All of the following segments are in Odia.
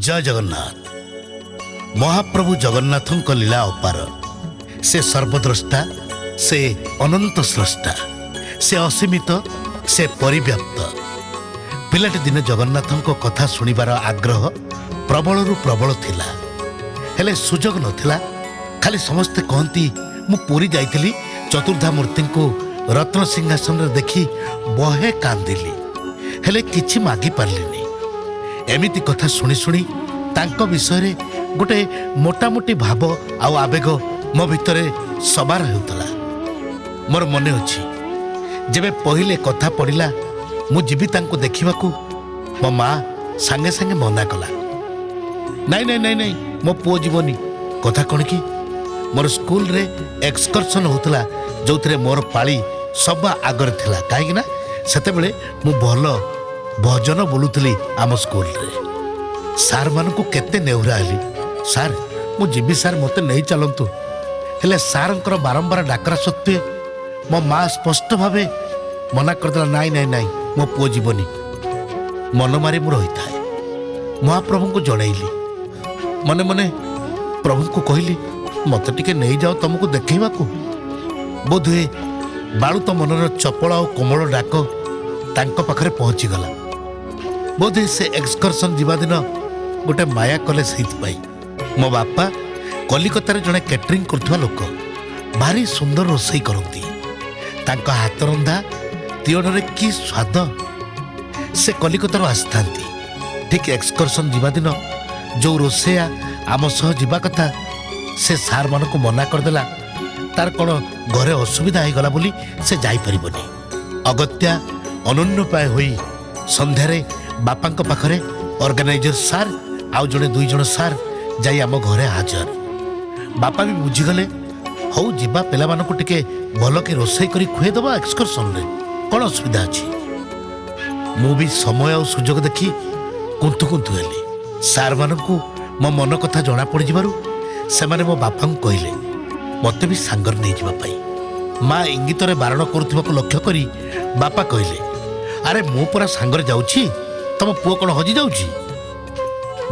ଜୟ ଜଗନ୍ନାଥ। ମହାପ୍ରଭୁ ଜଗନ୍ନାଥଙ୍କ ଲୀଳା ଅପାର। ସେ ସର୍ବଦ୍ରଷ୍ଟା, ସେ ଅନନ୍ତ ସ୍ରଷ୍ଟା, ସେ ଅସୀମିତ, ସେ ପରିବ୍ୟାପ୍ତ। ପିଲାଟି ଦିନେ ଜଗନ୍ନାଥଙ୍କ କଥା ଶୁଣିବାର ଆଗ୍ରହ ପ୍ରବଳରୁ ପ୍ରବଳ ଥିଲା, ହେଲେ ସୁଯୋଗ ନଥିଲା। ଖାଲି ସମସ୍ତେ କହନ୍ତି, ମୁଁ ପୁରୀ ଯାଇଥିଲି, ଚତୁର୍ଦ୍ଧା ମୂର୍ତ୍ତିଙ୍କୁ ରତ୍ନ ସିଂହାସନରେ ଦେଖି ବହେ କାନ୍ଦିଲି, ହେଲେ କିଛି ମାଗି ପାରିଲିନି। ଏମିତି କଥା ଶୁଣି ଶୁଣି ତାଙ୍କ ବିଷୟରେ ଗୋଟେ ମୋଟାମୋଟି ଭାବ ଆଉ ଆବେଗ ମୋ ଭିତରେ ସବାର ହେଉଥିଲା। ମୋର ମନେ ଅଛି, ଯେବେ ପହିଲେ କଥା ପଡ଼ିଲା ମୁଁ ଯିବି ତାଙ୍କୁ ଦେଖିବାକୁ, ମୋ ମା ସାଙ୍ଗେ ସାଙ୍ଗେ ମନା କଲା, ନାଇଁ ନାଇଁ ନାଇଁ ନାଇଁ, ମୋ ପୁଅ ଯିବନି। କଥା କ'ଣ କି, ମୋର ସ୍କୁଲରେ ଏକ୍ସକର୍ସନ୍ ହେଉଥିଲା, ଯେଉଁଥିରେ ମୋର ପାଳି ସବା ଆଗରେ ଥିଲା, କାହିଁକି ନା ସେତେବେଳେ ମୁଁ ଭଲ ଭଜନ ବୋଲୁଥିଲି ଆମ ସ୍କୁଲରେ। ସାର୍ମାନଙ୍କୁ କେତେ ନେହୁରା ହେଲି, ସାର୍ ମୁଁ ଯିବି, ସାର୍ ମୋତେ ନେଇ ଚାଲନ୍ତୁ। ହେଲେ ସାର୍ଙ୍କର ବାରମ୍ବାର ଡାକରା ସତ୍ତ୍ୱେ ମୋ ମା ସ୍ପଷ୍ଟ ଭାବେ ମନା କରିଦେଲା, ନାଇଁ ନାଇଁ ନାଇଁ, ମୋ ପୁଅ ଯିବନି। ମନ ମାରି ମୁଁ ରହିଥାଏ। ମହାପ୍ରଭୁଙ୍କୁ ଜଣେଇଲି, ମନେ ମନେ ପ୍ରଭୁଙ୍କୁ କହିଲି, ମୋତେ ଟିକେ ନେଇଯାଅ ତମକୁ ଦେଖେଇବାକୁ। ବୋଧହୁଏ ବାଳୁତ ମନର ଚପଳ ଆଉ କୋମଳ ଡାକ ତାଙ୍କ ପାଖରେ ପହଞ୍ଚିଗଲା। ବୋଧେ ସେ ଏକ୍ସକର୍ସନ୍ ଯିବା ଦିନ ଗୋଟେ ମାୟା କଲେ ସେଇଥିପାଇଁ। ମୋ ବାପା କଲିକତାରେ ଜଣେ କ୍ୟାଟରିଂ କରୁଥିବା ଲୋକ, ଭାରି ସୁନ୍ଦର ରୋଷେଇ କରନ୍ତି। ତାଙ୍କ ହାତ ରନ୍ଧା ତିଅଣରେ କି ସ୍ୱାଦ! ସେ କଲିକତାରୁ ଆସିଥାନ୍ତି। ଠିକ୍ ଏକ୍ସକର୍ସନ୍ ଯିବା ଦିନ ଯେଉଁ ରୋଷେୟା ଆମ ସହ ଯିବା କଥା, ସେ ସାର୍ମାନଙ୍କୁ ମନା କରିଦେଲା, ତାର କ'ଣ ଘରେ ଅସୁବିଧା ହେଇଗଲା ବୋଲି ସେ ଯାଇପାରିବନି। ଅଗତ୍ୟା ଅନନ୍ୟୋପାୟ ହୋଇ ସନ୍ଧ୍ୟାରେ ବାପାଙ୍କ ପାଖରେ ଅର୍ଗାନାଇଜର ସାର୍ ଆଉ ଜଣେ ଦୁଇ ଜଣ ସାର୍ ଯାଇ ଆମ ଘରେ ହାଜର। ବାପା ବି ବୁଝିଗଲେ, ହଉ ଯିବା, ପିଲାମାନଙ୍କୁ ଟିକେ ଭଲକି ରୋଷେଇ କରି ଖୁଆଇଦେବା ଏକ୍ସକର୍ସନରେ, କ'ଣ ଅସୁବିଧା ଅଛି? ମୁଁ ବି ସମୟ ଆଉ ସୁଯୋଗ ଦେଖି କୁନ୍ଥୁ କୁନ୍ଥୁ ହେଲି। ସାର୍ମାନଙ୍କୁ ମୋ ମନ କଥା ଜଣାପଡ଼ିଯିବାରୁ ସେମାନେ ମୋ ବାପାଙ୍କୁ କହିଲେ ମୋତେ ବି ସାଙ୍ଗରେ ନେଇଯିବା ପାଇଁ। ମା ଇଙ୍ଗିତରେ ବାରଣ କରୁଥିବାକୁ ଲକ୍ଷ୍ୟ କରି ବାପା କହିଲେ, ଆରେ ମୁଁ ପରା ସାଙ୍ଗରେ ଯାଉଛି, ତମ ପୁଅ କ'ଣ ହଜିଯାଉଛି?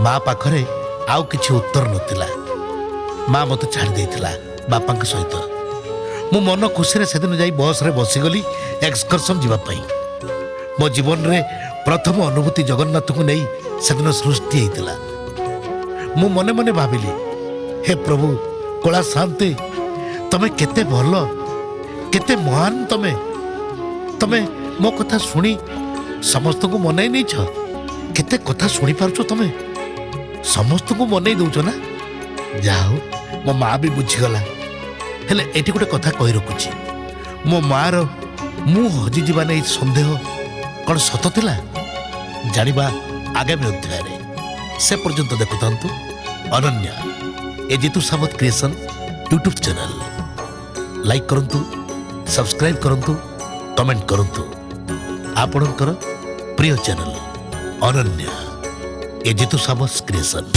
ମା ପାଖରେ ଆଉ କିଛି ଉତ୍ତର ନଥିଲା। ମା ମୋତେ ଛାଡ଼ି ଦେଇଥିଲା ବାପାଙ୍କ ସହିତ। ମୁଁ ମନ ଖୁସିରେ ସେଦିନ ଯାଇ ବସ୍ରେ ବସିଗଲି ଏକ୍ସକର୍ସନ୍ ଯିବା ପାଇଁ। ମୋ ଜୀବନରେ ପ୍ରଥମ ଅନୁଭୂତି ଜଗନ୍ନାଥଙ୍କୁ ନେଇ ସେଦିନ ସୃଷ୍ଟି ହେଇଥିଲା। ମୁଁ ମନେ ମନେ ଭାବିଲି, ହେ ପ୍ରଭୁ କଳା ଶାନ୍ତି, ତମେ କେତେ ଭଲ, କେତେ ମହାନ ତମେ। ତମେ ମୋ କଥା ଶୁଣି ସମସ୍ତଙ୍କୁ ମନାଇ ନେଇଛ। କେତେ କଥା ଶୁଣିପାରୁଛ ତମେ, ସମସ୍ତଙ୍କୁ ମନେଇ ଦଉଛ ନା? ଯାହା ହଉ, ମୋ ମା ବି ବୁଝିଗଲା। ହେଲେ ଏଠି ଗୋଟେ କଥା କହି ରଖୁଛି, ମୋ ମାର ମୁଁ ହଜିଯିବା ନେଇ ସନ୍ଦେହ କ'ଣ ସତ ଥିଲା, ଜାଣିବା ଆଗାମୀ ଅଧ୍ୟାୟରେ। ସେ ପର୍ଯ୍ୟନ୍ତ ଦେଖୁଥାନ୍ତୁ ଅନନ୍ୟା ଏ ଜିତୁ ସାବତ କ୍ରିଏସନ୍ ୟୁଟ୍ୟୁବ୍ ଚ୍ୟାନେଲ୍। ଲାଇକ୍ କରନ୍ତୁ, ସବସ୍କ୍ରାଇବ୍ କରନ୍ତୁ, କମେଣ୍ଟ କରନ୍ତୁ। ଆପଣଙ୍କର ପ୍ରିୟ ଚ୍ୟାନେଲ୍ ଅନନ୍ୟା ଏ ଜିତୁ ସାବତ କ୍ରିଏସନ୍।